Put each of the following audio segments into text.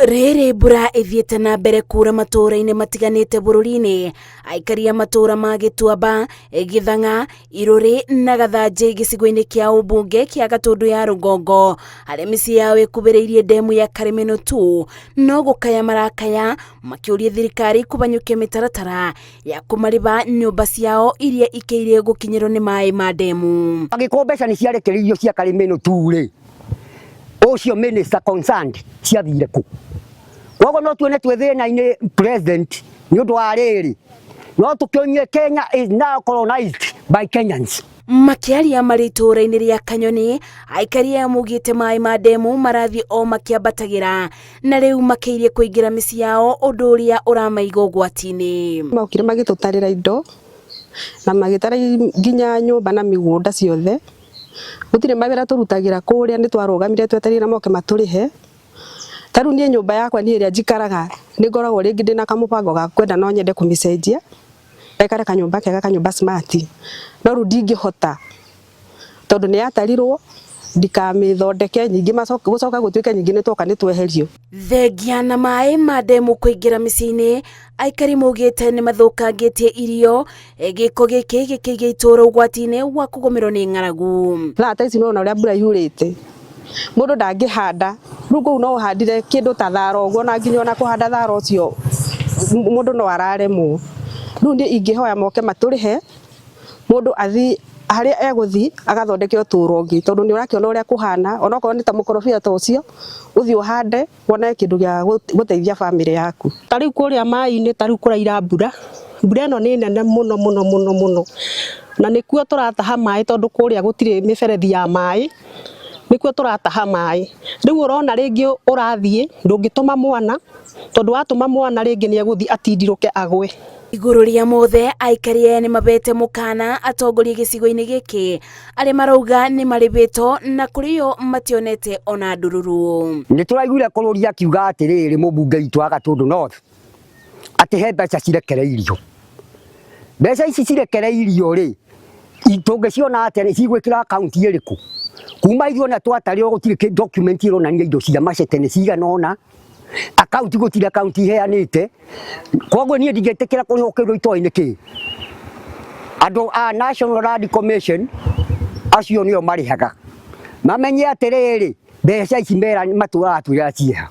Rĩrĩ mbura ĩthiĩte na mbere kuura matũũra-inĩ matiganĩte bũrũri-inĩ, aikari a matũũra ma Gĩtuamba, Gĩthang'a, Irũrĩ na Gathanjĩ gĩcigo-inĩ kĩa ũmbunge kĩa Gatũndũ ya Rũgongo, harĩa mĩciĩ yao ĩkuhĩrĩirie ndemu ya Karĩmĩnũ 2, no gũkaya marakaya makĩũria thirikari kũbanyũkia mĩtaratara ya kũmarĩba nyũmba ciao iria ikĩire gũkinyĩrwo nĩ maĩ ma ndemu. Angĩkorwo mbeca nĩ ciarekereirio cia Karĩmĩnũ 2 rĩ, ũcio minister concerned ciathire kũ? Koguo no tuone twĩ thĩna-inĩ president nĩ ũndũ wa rĩrĩ, no tũkĩonie Kenya is now colonized by Kenyans. Makĩaria marĩ itũũra-inĩ rĩa Kanyoni, aikari aya maugĩte maĩ ma ndemu marathiĩ o makĩambatagĩra na rĩu makĩirie kũingĩra mĩciĩ yao ũndũ ũrĩa ũramaiga ũgwati-inĩ. Mokire magĩtũtarĩra indo na magĩtara nginya nyũmba na mĩgũnda ciothe. Gũtirĩ mawĩra tũrutagĩra kũrĩa, nĩ twarũgamire twetereire moke matũrĩhe. Ta rĩu niĩ nyũmba yakwa niĩ ĩrĩa njikaraga nĩ ngoragwo rĩngĩ ndĩna kamũbango ga kwenda no nyende kũmĩcenjia ngaikare kanyũmba kega, kanyũmba smart, no rĩu ndingĩhota tondũ nĩ yatarirwo ndikamĩthondeke, ningĩ gũcoka gũtuĩke ningĩ nĩ twoka nĩ tweherio. Thengia na maĩ ma ndemu kũingĩra mĩciĩ-inĩ, aikari maugĩte nĩ mathũkangĩtie irio, gĩko gĩkĩ gĩkĩiga itũũra ũgwati-inĩ wa kũgũmĩrwo nĩ ng'aragu. Thaa ta ici nĩwona ũrĩa mbura yurĩte, mũndũ ndangĩhanda, rĩu kũu no ũhandire kĩndũ ta thara ũguo na nginya ona kũhanda thara ũcio mũndũ no araremwo. Rĩu niĩ ingĩhoya moke matũrĩhe, mũndũ athiĩ harĩa egũthiĩ agathondeke ũtũũro ũngĩ, tondũ nĩ ũrakĩona ũrĩa kũhana, onokorwo nĩ ta mũkorobia ta ũcio, ũthiĩ ũhande wone kĩndũ gĩa gũteithia bamĩrĩ yaku. Ta rĩu kũrĩa maĩ-inĩ, ta rĩu kũraira mbura, mbura ĩno nĩ nene mũno mũno mũno mũno, na nĩkuo tũrataha maĩ tondũ kũrĩa gũtirĩ mĩberethi ya maĩ, nĩkuo tũrataha maĩ. Rĩu ũrona rĩngĩ ũrathiĩ, ndũngĩtũma mwana, tondũ watũma mwana rĩngĩ nĩ egũthiĩ atindirũke agwe. Igũrũ rĩa mothe, aikari aya nĩ mabete mũkana atongoria gĩcigo-inĩ gĩkĩ arĩa marauga nĩ marĩbĩtwo na kũrĩ o mationete ona ndururu. Nĩ tũraiguire kũrũria akiuga atĩrĩrĩ, mũmbunge witũ wa Gatũndũ North, atĩ he mbeca cirekereirio. Mbeca ici cirekereirio rĩ, tũngĩciona atĩa? Nĩ cigwĩkĩra akaunti ĩrĩkũ? Kuma ithuĩ ona twatarirwo gũtirĩ document ĩronania indo cia Machete nĩ cigana ũna, akaunti gũtirĩ akaunti iheanĩte. Koguo niĩ ndingĩtĩkĩra kũrĩhwo kĩndũ itoĩ nĩ kĩĩ. Andũ a National Land Commission acio nĩo marĩhaga, mamenye atĩrĩrĩ, mbeca ici mera matũraga twĩra ciĩha.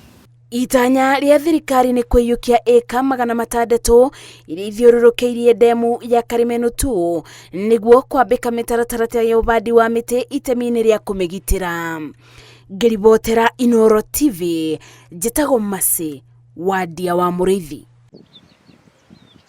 Itanya rĩa thirikari nĩ kũiyũkia ĩka 600 iria ithiũrũrũkĩirie ndemu ya Karĩmĩnũ 2 nĩguo kwambĩka mĩtaratara ya ũbandi wa mĩtĩ itemi-inĩ rĩa kũmĩgitĩra. Ngĩribotera Inooro TV, njĩtagwo Mercy Wandia wa Mũrĩithi.